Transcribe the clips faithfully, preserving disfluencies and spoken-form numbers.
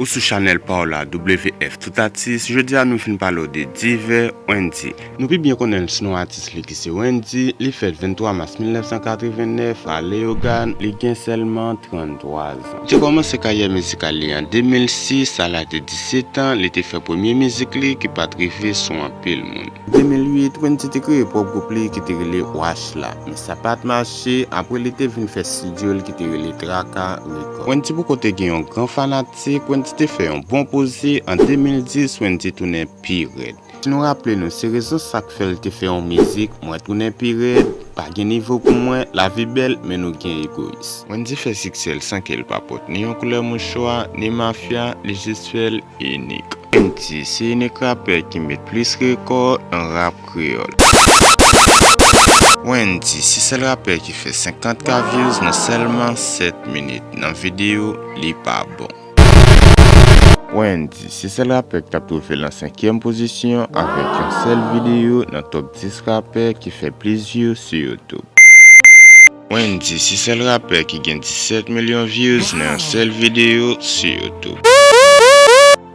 Ou sou chanèl pa w la, W F Tout Atis. Jodi a nou vin pale w de Divè Wendy. Nou pi byen konnen l sou non atis li ki se Wendy. Li fèt venntwa mas mil nèf san katreven nèf a Leyogàn. Li gen sèlman tranntwa zan. Li te kòmanse karyè mizikal li an de mil sis, sa la te disèt an. Li te fè premye mizik li ki pa t rive sou anpil moun. De mil uit, Wendy te kreye pwòp gwoup li ki te rele Wash La, men sa pa t mache. Apre, li te vin fè estidyo l ki te rele Traka Record. Wendy poko te gen yon gran fanatik, Wendy te fè yon bon poze. An de mil dis, Wendy tounen pi rèd. Si nou raple nou, se rezon sa k fè l te fè yon mizik, Mwen tounen pi rèd, pa gen nivo pou mwen, lavi bèl, men nou gen egoyis. Wendy fè siksè l san ke l pa pot ni yon koulè mouchwa, ni mafya, li jis fè l inik. Wendy se inik rapè ki met plis rekò nan rap kreyòl. Wendy se sèl rapè ki fè senkant K views nan sèlman sèt minit nan videyo Li Pa Bon. Wendy se sèl rapè ki t ap twouve l an senkyèm pozisyon avèk yon sèl videyo nan top dis rapè ki fè plis view sou YouTube. Wendy se sèl rapè ki gen disèt milyon views nan yon sèl videyo sou YouTube.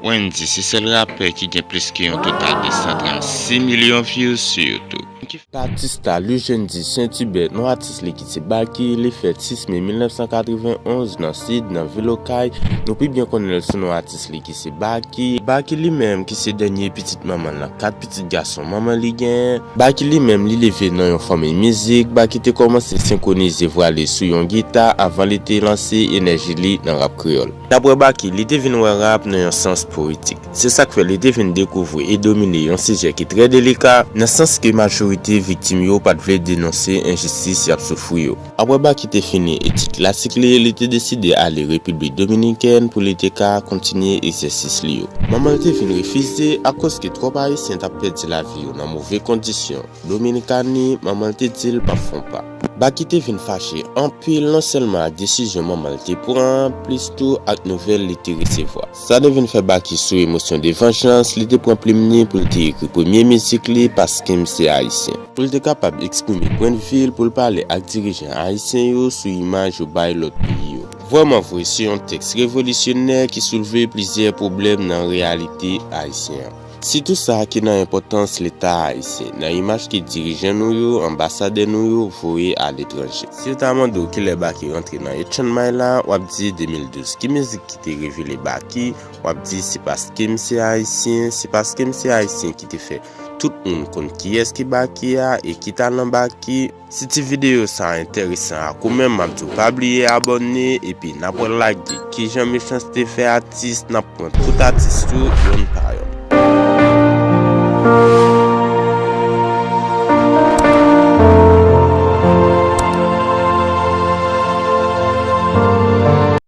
Wendy se sèl rapè ki gen plis ke yon total de san trant sis milyon views sou YouTube. Batista Lujendi Saint Hubert, non atis li ki se Baky, li fèt sis me mil nèf san katreven onz nan Sid, nan vil Okay. Nou pi byen konnen l sou non atis li ki se Baky. Baky li menm ki se dènye pitit manman l nan kat pitit gason manman li genyen. Baky li menm li leve nan yon fanmi mizik. Baky te kòmanse senkwonize vwa li sou yon gita avan li te lanse enèji li nan rap kreyòl. Daprè Baky, li te vin wè rap nan yon sans powetik. Se sa k fè li te vin dekouvri e domine yon sijè ki trè delika, nan sans ke majorite viktim yo pa t vle denonse enjistis y ap soufri yo. Apre Baky te fini etid klasik li, li te deside ale Repiblik Dominikèn pou li te ka kontinye egzèsis li yo. Manman l te vin refize akoz ke twòp Ayisyen t ap pèdi lavi yo nan move kondisyon. Dominikani, manman l te di l p ap fè yon pa. Baky te vin fache anpil non sèlman ak desizyon manman l te pran an, plis tou ak nouvèl li te resevwa. Sa te vin fè Baky sou emosyon de vanjans, li te pran plim li pou l te ekri premye mizik li, Paske m se Ayisyen. Pou l te kapab eksprime pwennvi l, pou l pale ak dirijan ayisyen yo sou imaj yo bay lòt peyi yo. Vrèman vre, se yon tèks revolisyonè ki soulve plizyè pwoblèm nan reyalite ayisyen an. Sitou sa ki nan enpòtans Leta ayisyen, nan imaj ke dirijan nou yo, anbasadè nou yo voye aletranje. Si yo ta mande w kilè Baky rantre nan Eight Chan Miles la, w ap di de mil douz. Ki mizik ki te revele Baky? W ap di se Paske m se Ayisyen, se Paske m se Ayisyen ki te fè tout moun konn kiyès ki Baky a e ki talan Baky. Si ti videyo sa a enteresan ak ou menm, m ap di w pa bliye abòne, epi n ap wè lage kijan mechanste fè atis, n ap pran tout atis yo youn pa youn.